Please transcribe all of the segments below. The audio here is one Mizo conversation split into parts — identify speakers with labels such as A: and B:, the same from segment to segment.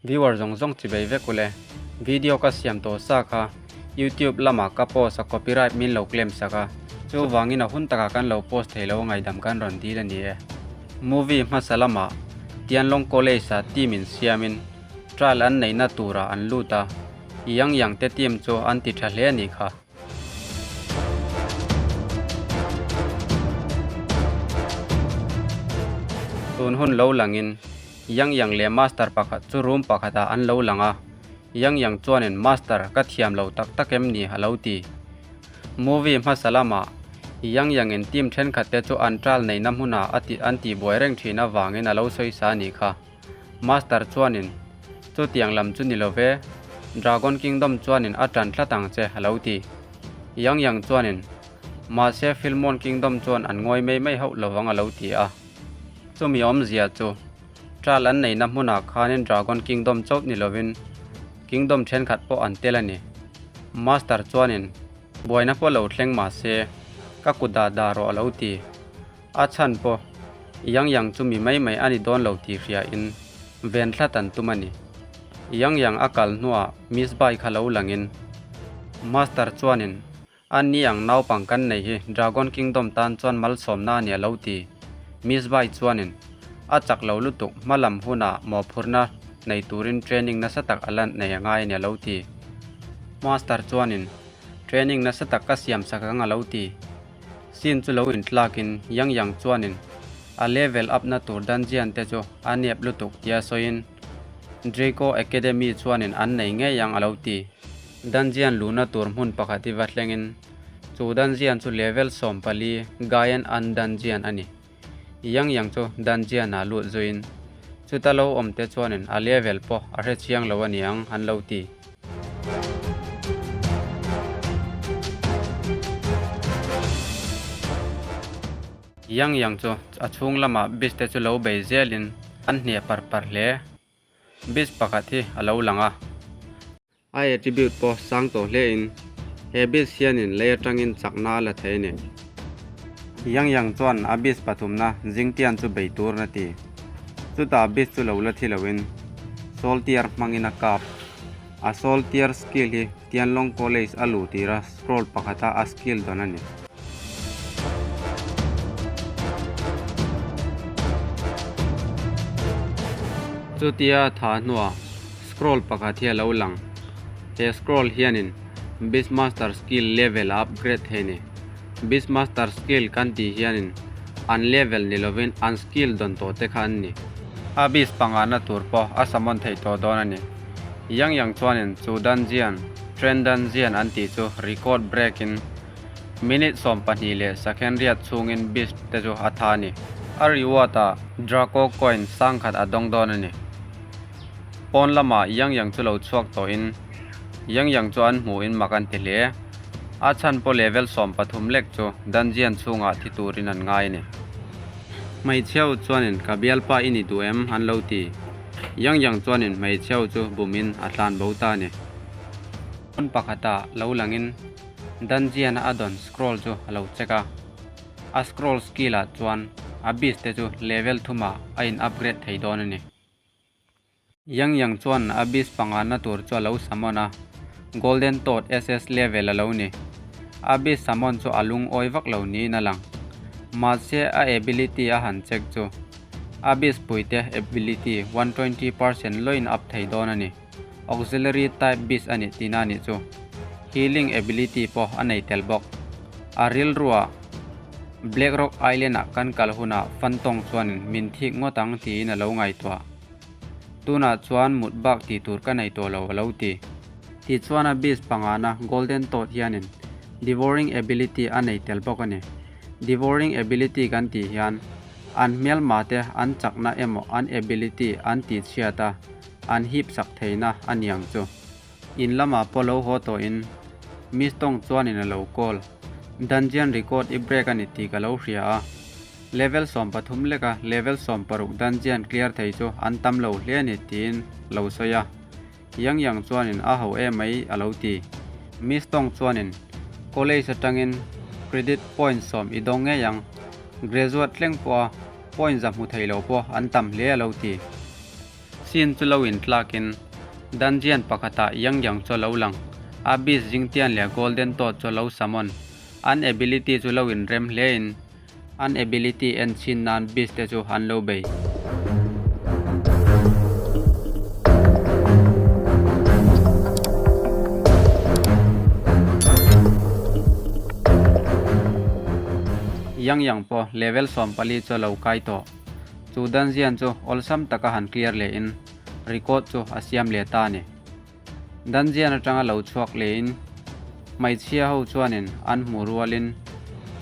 A: Viewer zawng zawng chibei vek ule. Video ka siam tawh sa kha YouTube lamah ka post a copyright min lo claim sak a, chuvangin a hun takah kan lo post thei lo ngaidam kan rawn dil a ni e. Movie hmasa lamah Tianlong College ah team in siamin trial an neihna turah an lut a, Yang Yang te team chu an ti tha hle a nih kha. Tun hun lo langin Yang Yang leh Master pakhat chu room pakhatah an lo lang a, Yang Yang chuanin Master ka thiam lo tak tak em ni a lo ti. Movie hmasa lamah Yang Yang-in team thenkhat te chu an trial neihna hmunah a ti an tihbuai reng thin avangin a lo sawi sa a nih kha. Master chuanin Chutiang lam chu ni lo ve, Dragon Kingdom chuanin a tan tlat ang che a lo ti. Yang Yang chuanin Mahse Filmon Kingdom chuan an ngawi mai mai hauh lovang a lo ti a. Chumi awmzia chu Trial an neihna hmunah khanin Dragon Kingdom chauh ni lovin Kingdom thenkhat pawh an tel a ni. Master chuanin buaina pawh lo thleng mahse ka kut dah dah rawh a lo ti. A chhan pawh Yang Yang chu mi mai mai a ni dawn lo tih hriain ven thlat an tum a ni. Yang Yang a kal hnuah Miss Bai kha lo langin Master chuanin A ni ang naupang kan nei hi Dragon Kingdom tan chuan malsawmna a ni a lo ti. Miss Bai chuanin a chak lo lutuk hma lam hunah mawhphurhna nei turin training nasa tak a la nei a ngai a ni a lo ti. Master chuanin training nasa tak ka siam sak ang a lo ti. Scene chu lo intlakin Yang Yang chuanin a level up na tur dungeon te chu a nep lutuk tia sawiin Draco Academy chuanin an nei ngei ang a lo ti. Dungeon luhna tur hmun pakhat hi va thlengin chu dungeon chu level 14 Gaen An Dungeon a ni. Yang Yang chu dungeon ah lut zuiin chuta lo awm te chuanin a level pawh a hre chiang lo a niang an lo ti. Yang Yang chu a chhung lamah beast te chu lo bei zelin an hne par par hle. Beast pakhat hi a lo lang a. A attribute pawh sang tawh hle in he beast hianin lei atangin chakna a la thei a ni. Yang Yang chuan a beast pathumna Jingtian chu bei tur na ti. Chutah beast chu lo la thi loin Soltier hmangin a kap. A Soltier skill hi Tianlong College a luh tira scroll pakhata a skill dawn a ni. Chutia tha hnuah Scroll pakhat hi a lo lang. He scroll hianin Beastmaster skill level a upgrade thei a ni. Beastmaster skill kan tih hianin an level ni lovin an skill dawn tawh te kha an ni. A beast pangana tur pawh a summon theih tawh dawn a ni. Yang Yang chuanin chu dungeon, Train Dungeon an tih chu record break in minute 12 leh second riat chhungin beast te chu a tha a ni. A reward ah Draco coin sangkhat a dawng dawn a ni. Pawn lamah Yang Yang chu lo chhuak tawhin Yang Yang chu an hmuhin mak an ti hle. A chhan pawh level 13 lek chu dungeon chhungah thi turin an ngai a ni. Hmeichheu chuanin ka bialpa i ni duh em an lo ti. Yang Yang chuanin hmeichheu chu bumin a tlan bo ta a ni. Hmun pakhatah lo langin dungeon a dawn scroll chu a lo check a. A scroll skill ah chuan a beast te chu level thumah a in upgrade thei dawn a ni. Yang Yang chuan a beast pangana tur chu a lo summon a, Golden Toad SS level a lo ni. A beast summon chu a lungawi vak lo niin a lang. Mahse a ability a han check chu a beast puite ability 120% loin up thei dawn a ni. Auxiliary type beast a nih tihna a nih chu. Healing ability pawh a nei tel bawk. A rilruah Black Rock Island ah kan kal hunah Fantong chuanin min thik ngawt ang tiin a lo ngaihtuah. Tunah chuan mut bak tih tur ka nei tawh lo a lo ti. Tichuan a beast pangana Golden Toad hianin Devouring ability a nei tel bawk a ni. Devouring ability kan tih hian an hmelma te an chakna emaw an ability an tihchhiat a, an hip sak theihna a niang chu. In lamah pawh lo haw tawhin Miss Tong chuanin a lo call. Dungeon record i break a ni tih ka lo hria a. Level 13 leka level 16 dungeon clear thei chu an tam lo hle a ni tiin lo sawi a. Yang Yang chuanin a ho em mai a lo ti. Miss Tong chuanin college atangin credit point sawm i dawng ngei ang. Graduate thleng pawha point za hmu thei lo pawh an tam hle a lo ti. Scene chu lo intlakin dungeon pakhatah Yang Yang chu a lo lang. A beast Jingtian leh Golden Toad chu a lo summon. An ability chu lo inrem hlein an ability en chhin nan beast te chu an lo bei. Yang Yang pawh level 14 chu a lo kai tawh. Chu dungeon chu awlsam taka han clear lehin record chu a siam leh ta a ni. Dungeon atanga lo chhuak lehin hmeichhia ho chuanin an hmuh rualin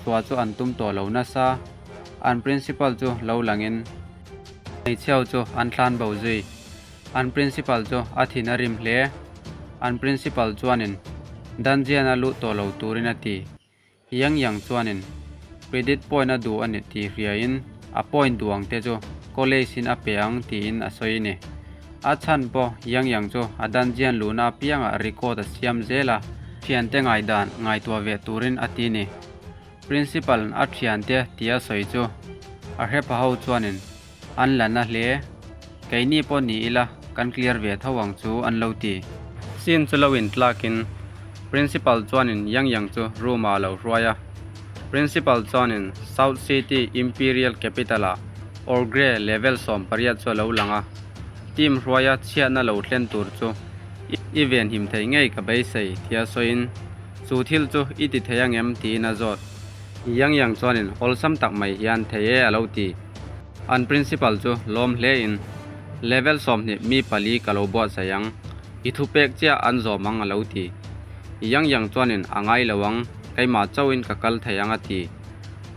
A: chhuah chu an tum tawh lo nasa. An principal chu lo langin hmeichhia ho chu an thlan bo zui. An principal chu a thin a rim hle. An principal chuanin dungeon a luh tawh lo turin a ti. Yang Yang chuanin credit point a duh a ni tih hriain a point duh ang te chu college in a pe ang tiin a sawi a ni. A chhan pawh Yang Yang chu a dungeon luhna apiangah record a siam zel a, thiante ngaidan ngaihtuah ve turin a ti ni. Principal a thiante tia sawi chu a hrepa ho chuanin an la na hle. Keini pawh ni ila kan clear ve tho ang chu an lo ti. Scene chu lo intlakin Principal chuanin Yang Yang chu room ah a lo hruai a. Principal chuanin South City Imperial Capital ah Orgre level 18 chu a lo lang a. Team hruaia chhiatna lo thlen tur chu i venhim thei ngei ka beisei tia sawiin chu thil chu i ti thei angem tiin a zawt. Yang Yang chuanin awlsam tak mai hian thei e a lo ti. An principal chu lawm hle in, Level 20 mi pali ka lo buatsaih ang, i thupek chiah an zawm ang a lo ti. Yang Yang chuanin a ngai lo ang, keimah chauhin ka kal thei ang a ti.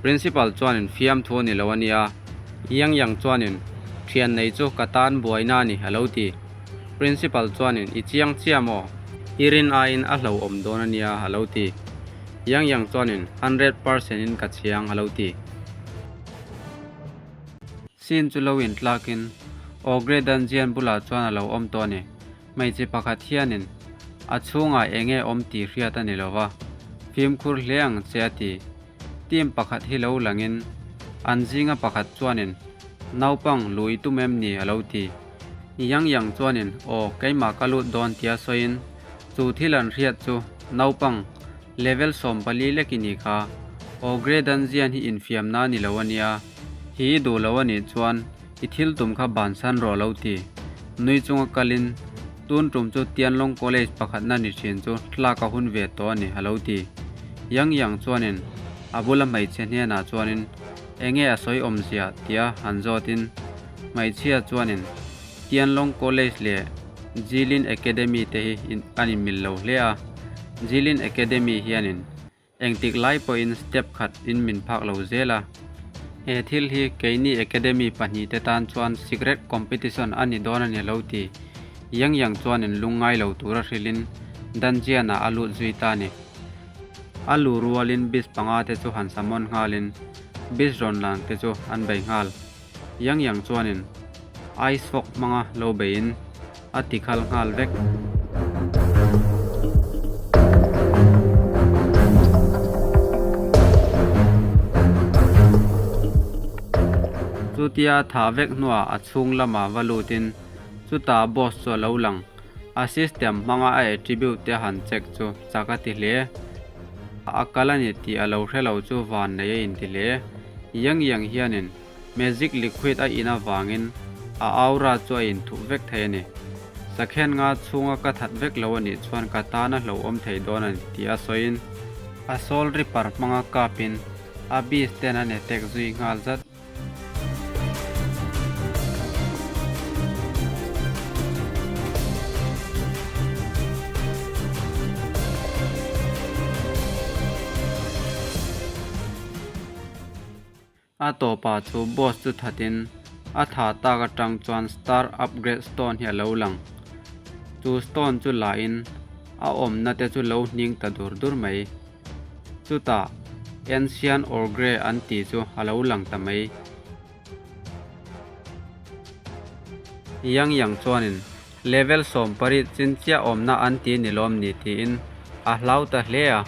A: Principal chuanin fiamthu a ni lo a nia. Yang Yang chuanin thian nei chu ka tan buaina a ni a lo ti. Principal chuanin i chiang chiah maw? I rin aiin a hlauhawm dawn a nia a lo ti. Yang Yang chuanin 100% in ka chiang a lo ti. Scene chu lo intlakin Ogre Dungeon bulah chuan a lo awm tawh a ni. Hmeichhe pakhat hianin a chhungah eng nge awm tih hriat a ni lo va, fimkhur hle ang che a ti. Team pakhat hi lo langin an zinga pakhat chuanin naupang lui tum em ni a lo ti. Yang Yang chuanin aw keimah ka lut dawn tia sawiin chu thil an hriat chu naupang Level 14 lek i ni kha. Ogre Dungeon hi infiamna a ni lo a nia. Hi i duh lo a nih chuan i thil tum kha bansan rawh lo ti. Nui chunga kalin tun tum chu Tianlong College pakhatna ni thin chu tlak a hun ve tawh a ni a lo ti. Yang Yang chuanin a bula hmeichhe hnenah chuanin enge a sawi awmzia tia han zawtin hmeichhia chuanin Tianlong College leh Jilin Academy te hi an inmil lo hle a, Jilin Academy hianin engtik lai pawhin step khat in min phak lo zel a. He thil hi keini Academy pahnih te tan chuan secret competition a ni dawn a ni lo ti Yang Yang chuanin lungngai lo tura hrilhin dungeon ah a lut zui ta a ni. A lu rualin beast panga te chu han summon nghalin beast rawn lang te chu an bei nghal. Yang Yang chuanin ice fog hmanga lo beiin a ti khal nghal vek. Chutia a thah vek hnuah a chhung lamah va lutin chutah boss chu a lo lang. A system hmanga a attribute te han check chu chak a ti hle. A kal a ni tih a lo hre lo chu van nei a inti hle. Yang Yang hianin Magic liquid a in avangin a aura chu a inthup vek thei a ni. Sakhen nga chhunga ka that vek lo a nih chuan ka tan a hlauhawm thei dawn a ni tih a sawiin a soul reaper hmanga kapin a beast ten an attack zui nghal zat. A tawpah chu boss chu thatin a tha tak atang chuan star upgrade stone hi a lo lang. Chu stone chu lahin a awmna te chu lo hning ta dur dur mai. Chutah ancient ogre an tih chu a lo lang ta mai. Yang Yang chuanin level 18 chin chiah awmna an ti ni lawm ni tiin a hlau ta hle a.